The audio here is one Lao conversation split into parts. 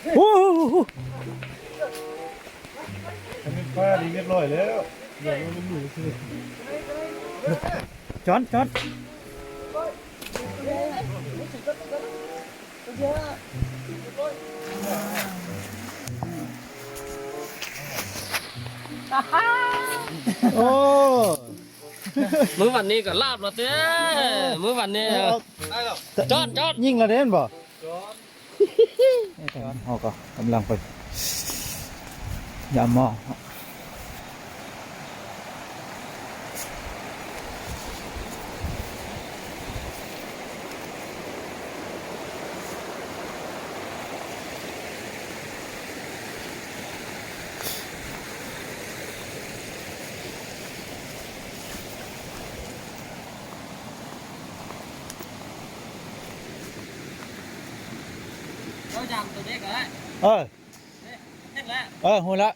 ໂອ້ ມັນເປັນປານີ້ຮຽບຮ້ອຍແລ້ວ ຢ່າງມັນຢູ່ຊື່ ຈອນ ຈອນ ໂອ້ ມື້ວັນນີ້ກໍລາບແລ້ວເດ້ ມື້ວັນນີ້ ເອີ ຈອດ ຈອດ ຍິງແລ້ວເດ້ແມ່ນບໍ່? ເຮົາກໍກຳລັງໄປຢາມໝໍ. ເຈົ້າຈຳຕົວເລັກກໍໄດ້ ເອີ ເຫັນແລ້ວ ເອີ ຮູ້ແລ້ວ.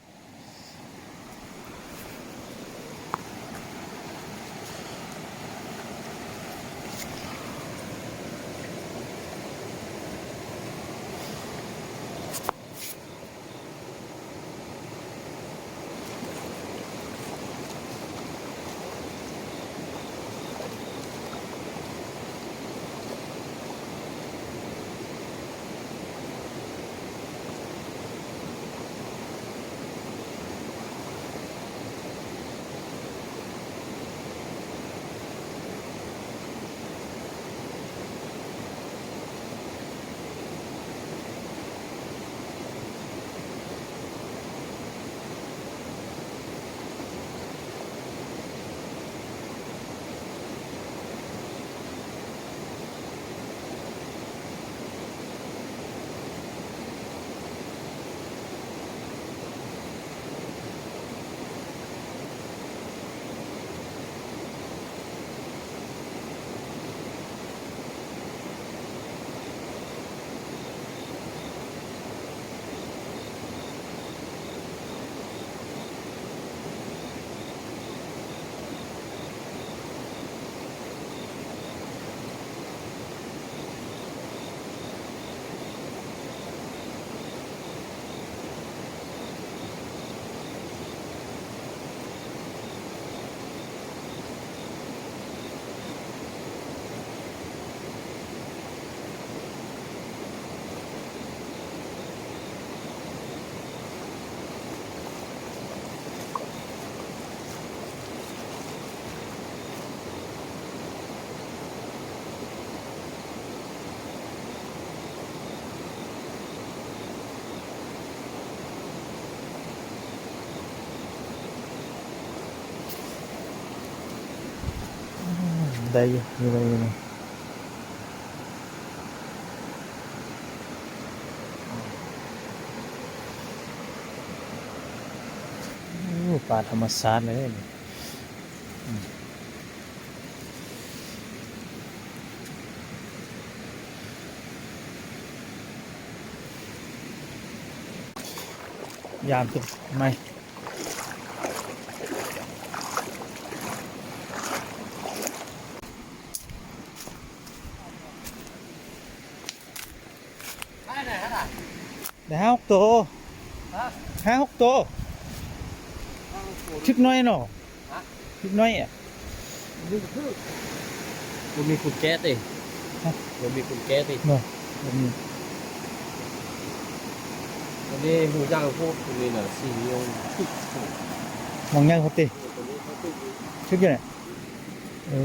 ອືມ ໄດ້ຢູ່ ຢູ່ ໄດ້ຢູ່. ໂອ້ ປາທຳມະຊາດເລີຍນີ້. ຢາມຈຸດໃໝ່ ໄດ້ຫ້າຫົກໂຕ ຮະ ຫ້າຫົກໂຕ ຖືກໜ້ອຍເນາະ ຮະ ຖືກໜ້ອຍອະ ບໍ່ມີຄົນແກ້ຕິ ຮະ ບໍ່ມີຄົນແກ້ຕິ ບໍ່ ບໍ່ມີ ອັນນີ້ໝູຍ່າງໂພດ ຕົວນີ້ນະ ສີ່ໂມງ ມອງຍ່າງໂພດຕິ ເອີ ຕົວນີ້ເຂົາຖືກ ຖືກຢູ່ນະ ເອີ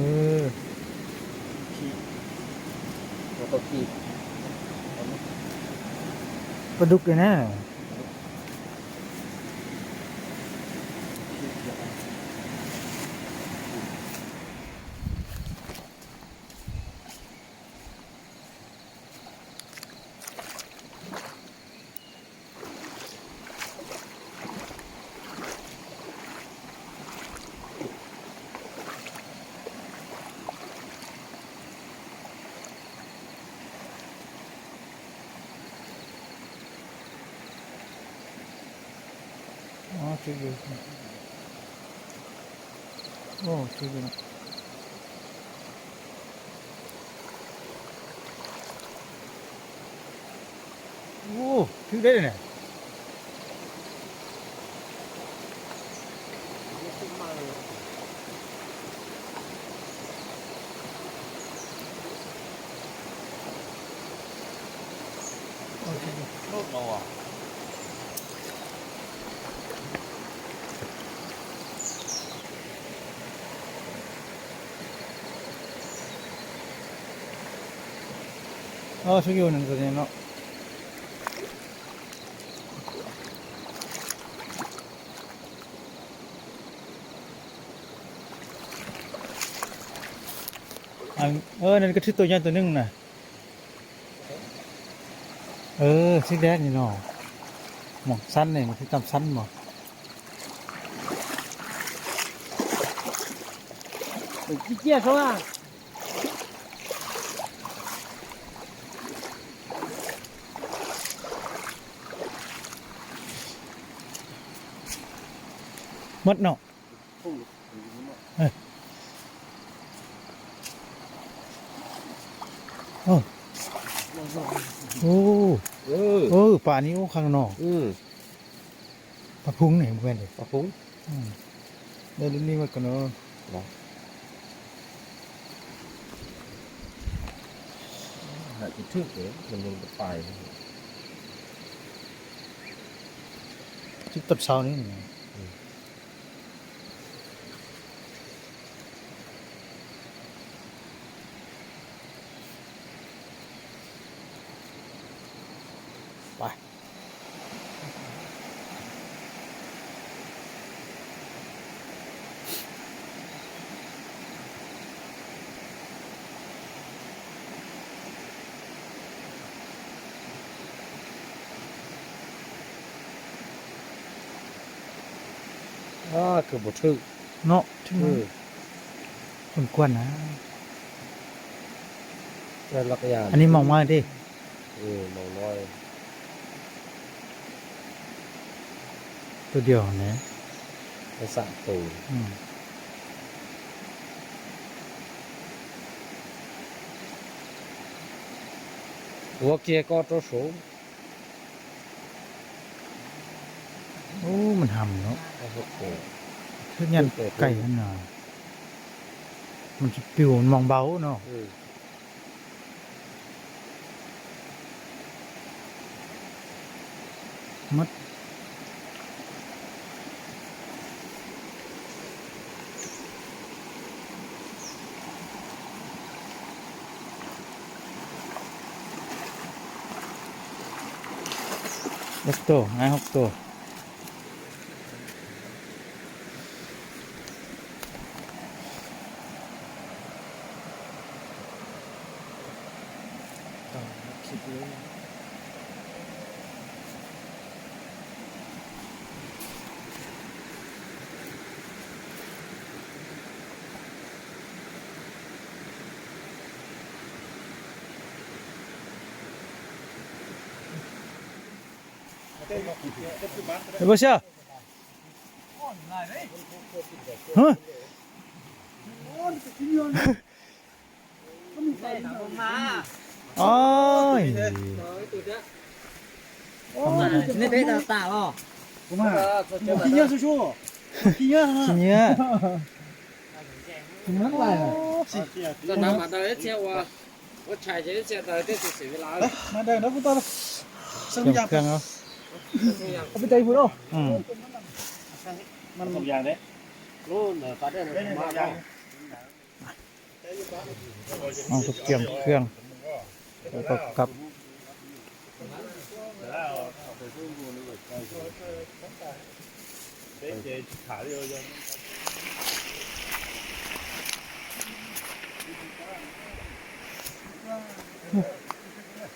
ຂີ່ ເຂົາຕ້ອງຂີ່ ປາດຸກຢູ່ນະ. ອໍ ຖືກຢູ່ ໂອ້ ຖືກຢູ່ເນາະ ໂອ້. ຖືກໄດ້ແລ້ວນີ້. ເອີ ຖືກຢູ່ນັ້ນຕົວນີ້ເນາະ. ອັນ ເອີ ນັ້ນກະຖືກຕົວໃຫຍ່ຕົວໜຶ່ງນະ. ເອີ ຊິແດງນີ້ເນາະ ໝ່ອງຊັນນີ້ ມັນຄືຕຳຊັນບໍ່? ຂີ້ກຽດເຂົາວ່າ. ໝົດເນາະ. ເອີ ໂອ້ ໂອ້ ເອີ ເອີ ປານີ້ ໂອ້ ຄັກເນາະ. ອືມ ປາພຸງນີ້ ບໍ່ແມ່ນເດ ປາພຸງ. ອືມ ໄດ້ລຸ້ນນີ້ໝົດກ່ອນເນາະ. ໜ້າຈະຖືກເດ ມັນຍັງບໍ່ຕາຍ. ຖືກຕອນເຊົ້ານີ້. ອືມ ໄປ. ອ້າ ຄືບໍ່ຖືກເນາະ. ເອີ ສົມຄວນນະ ແຕ່ລັກຍານ. ອັນນີ້ມອງມາເດ້. ເອີ ມອງນ້ອຍ ຕົວດຽວຫັ້ນແຫຼະ ໄດ້ສາມໂຕ. ອືມ ຫົວເກຍກໍໂຕສູງ. ໂອ້ ມັນຫຳເນາະ. ໂອ້ໂຫ ຄືຍານໄກຫັ້ນນະ ມັນຊິປິວ ມັນມອງເບົາເນາະ. ອືມ ໝົດ. ຫົກໂຕ ໃຫ້ຫົກໂຕ. ເຫັນບໍ່ເຊື່ອ? ຮະ? ໂອ້ຍ ນີ້ເດ້ຕາຕາບໍ່? ຂີ້ເຫຍື້ອຊູໆ ຂີ້ເຫຍື້ອ ຂີ້ເຫຍື້ອ ມັນຫຼາຍ ຕອນນັ້ນມາໄດ້ເທື່ອວ່າ ມາໄດ້ເນາະ ຜູ້ຕາ ເຄື່ອງເນາະ ເອົາໄປໃຈພຸ້ນເນາະ. ອືມ ມັນສອງຢ່າງເດ້ ໂອ້ ຕາແດງ ເອົາກຽມເຄື່ອງ ແລ້ວກໍກັບ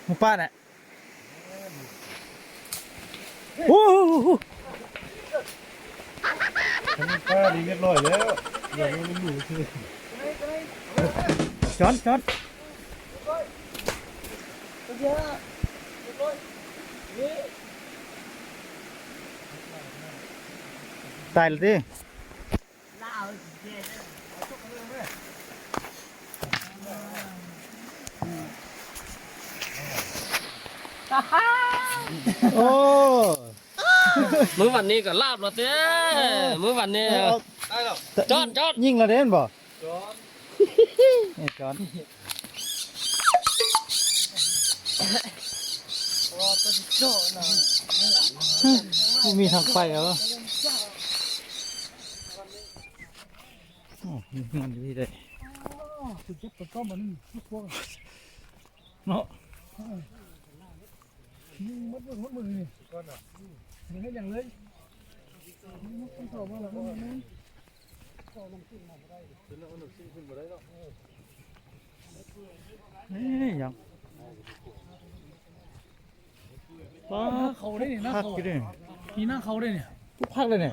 ໝູປ່ານະ. ໂອ້ໂຫ ປານີ້ຮຽບຮ້ອຍແລ້ວ ຢ່າໃຫ້ມັນຢູ່ຊື່ ຈອນ ຈອນ ຕາຍແລ້ວຕິ. ອ່າຮາ ໂອ້ ມື້ວັນນີ້ກໍລາບແລ້ວເດ້ ມື້ວັນນີ້ ເອີ ຈອດ ຈອດ ຍິງແລ້ວເດ້ແມ່ນບໍ່? ຈອດ ເອີຍ ຈອດ ບໍ່ມີທາງໄປແລ້ວ ໂອ້ ມີເຮືອນຢູ່ທີ່ໃດ ເນາະ. ນີ້ຫຍັງ ປາ ເຂົາເດ້ນີ້ນະ ເຂົາເດ້ນີ້ ນີ້ນະ ເຂົາເດ້ນີ້ ປຸກພັກເດ້ນີ້.